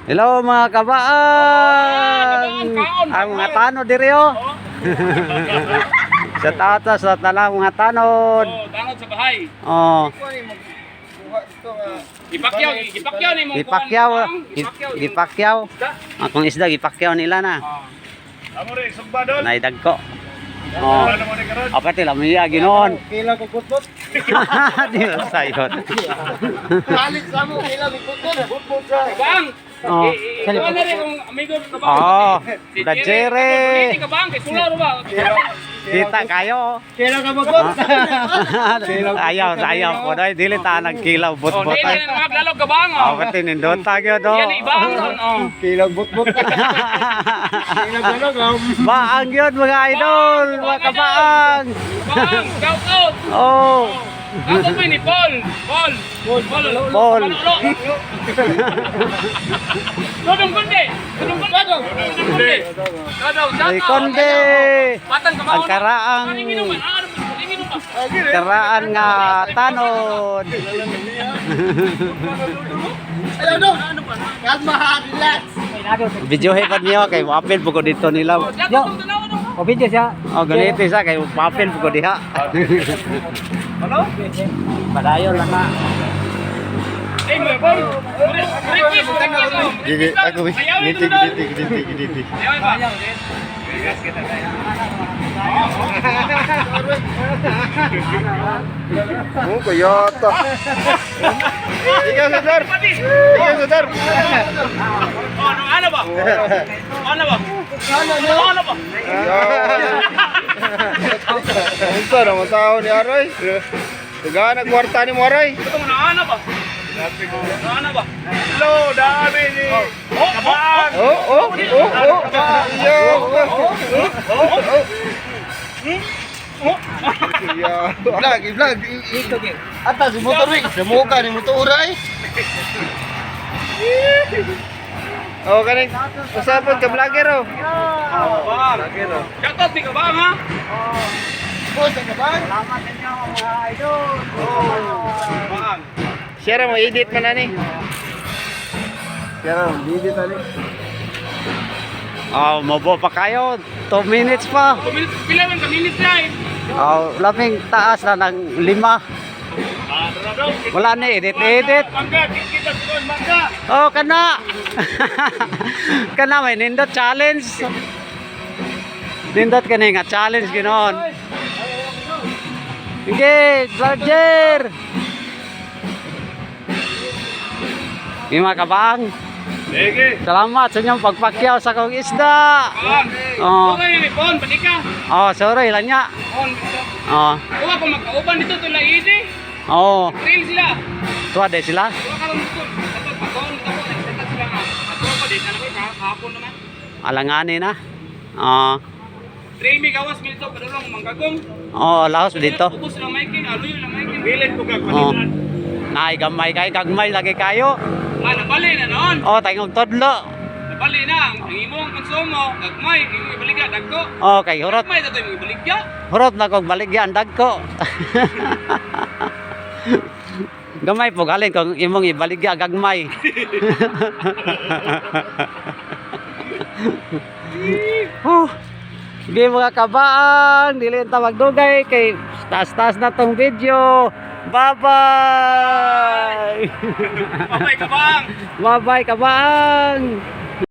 Hello, mga kabaang! Kaon, Ang mga tanod diri oh. Sa tatas sa tanang mga tanod. Oh, tanod sa bahay. Oh, Ipakyaw, ipakyaw ni mong gipakyaw, kuwan, ipakyaw. gipakyaw. Isda. Akong isda gipakyaw nila na. Ah. Amo rin, sugba dol. Naidagko. Oh. Ano mo ni karon? Apati lamiya ginoon. Kila ko kutbot. Di na sayon. Balik sa mo, kila ko kutbot. Kutbot sa. Kabang. Oh. Eh, eh, ikaw na rin kung amigo kabang. Oh, Si da Jerry. Jerry. Kabang kay sulaw ra ba? Kita kayo. Kila ka magot. Ayaw, ayaw po. Dahil dili ta nagkilaw Oh, bot-bot. di na mga lalog kabang. Oh, pati nindot tayo do. Yan ibang oh. Kila butbot. Kila galog. Baang yun, mga idol, mga kabaang. Bang, shout out. Oh, Ako pa ni Paul. Paul. Paul. Paul. Paul. Dodong Kunde. Dodong Kunde. Dodong Kunde. Dodong, shout Ay out. konde. Batang kamao. Ang karaang Ano ba? Ano ba? karaan nga tanod. Ayaw no. Kalma, relax. Videohe pa niyo kay wapil po ko dito nila. Shout out tong tanaw dong. O video siya. Oh, ganito sa kay wapil po ko diha. Ano? Padayon lang na. Eh, mo Paul. Request, request. Gigi, ako Ayaw ito giti giti giti giti. Ayaw ba? Oh, kayata. Ikaw sa dar. Ikaw sa dar. Oh, ano ano ba? Ano ba? Ano ano ba? Unsa naman tao ni Aroy? Tagaan ang kwarta ni mo, Aroy. Ito mo na ano ba? Ano ba? Hello, dami ni. Oh, kabang. Oh. Yo. Oh. Yo. Vlog, vlog. Ata si motor wing, sa muka ni motor uray. Oh, kaning usapon ka vlogger oh. Kabang. Shout out ni kabang ha. Boss, ang kabang. Salamat ninyo, mga idol. Kabang. Share mo edit man ani. Share mo edit ani. Oh, mobo pa kayo. 2 minutes pa. Pila man ka minutes na eh. Oh, labing taas na ng 5. Ah, dara daw. Wala na edit edit. Mangga, kita sa mangga. Oh, kana. Kana may nindot challenge. Nindot kani nga challenge ginoon. Sige, Roger. Yung mga kabang, Sige. salamat sa inyong pagpakyaw sa kong isda. Kabang. Oh. Okay ni Pon, balik ka. Oh, sorry lang niya. Pon. Oh, Kuha ko magkauban dito tula easy. oh, Trail sila. tuwa de sila. Kuha ka lang dito. Dapat pagkaon dito ko nagsetat sila nga. Ato pa di kana ko kahapon naman. Alangani na. Oh, Trail mi gawas mi dito padulong manggagong. oh, laos dito. Ubos lang maikin, aluyo lang maikin. Pilit ko kag Oh. palitan. Nay gamay kay gagmay lagi kayo. Ah, nabali na noon. Oh, tayong tudlo. Nabali na ang imong konsumo, gagmay, imong ibaligya dagko. Oh, kay hurot. Gagmay dato imong ibaligya. Hurot na kong baligyan dagko. Gamay po galing kung imong ibaligya gagmay. Huh. Sige, mga kabaang, dili ta magdugay kay taas-taas na tong video. Bye-bye. Bye-bye kabang. Bye-bye, kabaang.